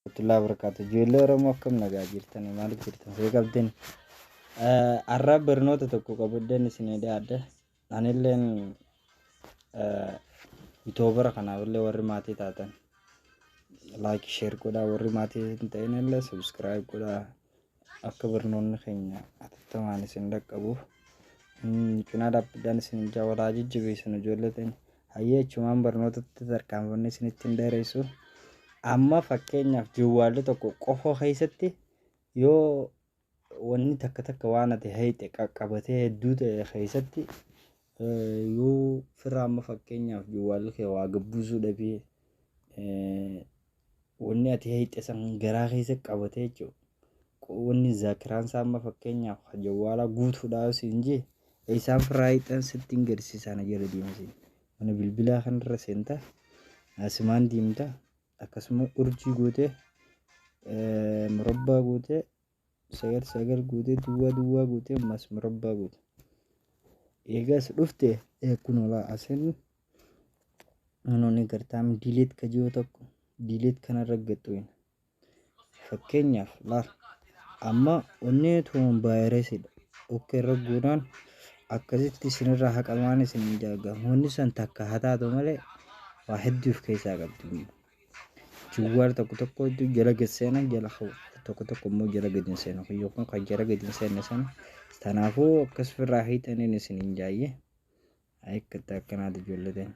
Warahmatullahi wabarakatuh. Ijoollee Oromoo, akkam nagaa jirtan? Maaliif jirtan? See qabdin. Har'a barnoota tokko qabadeen isinii dhiyaadhe. Anilleen YouTuber kanaafillee warri maatii taatan like, share godhaa, warri maatii hin ta'inillee subscribe godhaa, akka barnoonni keenya atattamaan isin dhaqqabuuf cinaa dhaabbadhaan isin walaa jajjabeessan ijoollee teenya. Hayyee, achumaan barnootatti tarkaanfannee isinitti hin dheeressu. Amma fakkeenyaaf jawwaalli tokko qofa keessatti yoo wanni takka takka waan ati hayxe qaqqabatee hedduu ta'e keessatti yoo firra, amma fakkeenyaaf jawwaalli kee waa gabbuusuu dhabee wanni ati hayxe san garaa keessa qabatee jechuudha. Wanni zaakiraan isaa amma fakkeenyaaf jawwaala guutuudhaaf siin jee isaan firraa hayxan sitti hin garsiisan jala deemsi. Mana bilbilaa kanarra seenta, asimaan deemta, akkasuma urjii gootee, murabbaa gootee, 99 gootee, duwwaa duwwaa gootee, ammas murabbaa goote. Eegas dhufte kun olaa asin nuuni gartaam delete ka jiru tokko delete kanarra gaxxuun. Fakkeenyaaf laal, amma wanni tun vaayirasiidha. Okay irra goonaan akkasitti isinirraa haqamaan isin hin jaagamu. Wanni san takka haa taatu malee waa hedduu of keessaa qabdi. Jawwaal tokko tokko jala gad seena, jala tokko tokko immoo jala gad hin seenu. Yookaan kan jala gad hin seenne sana. Kanaafuu akkas ofirraa hiixaniin isin hin jaayye. Akka akkanaati ijoollee ta'e.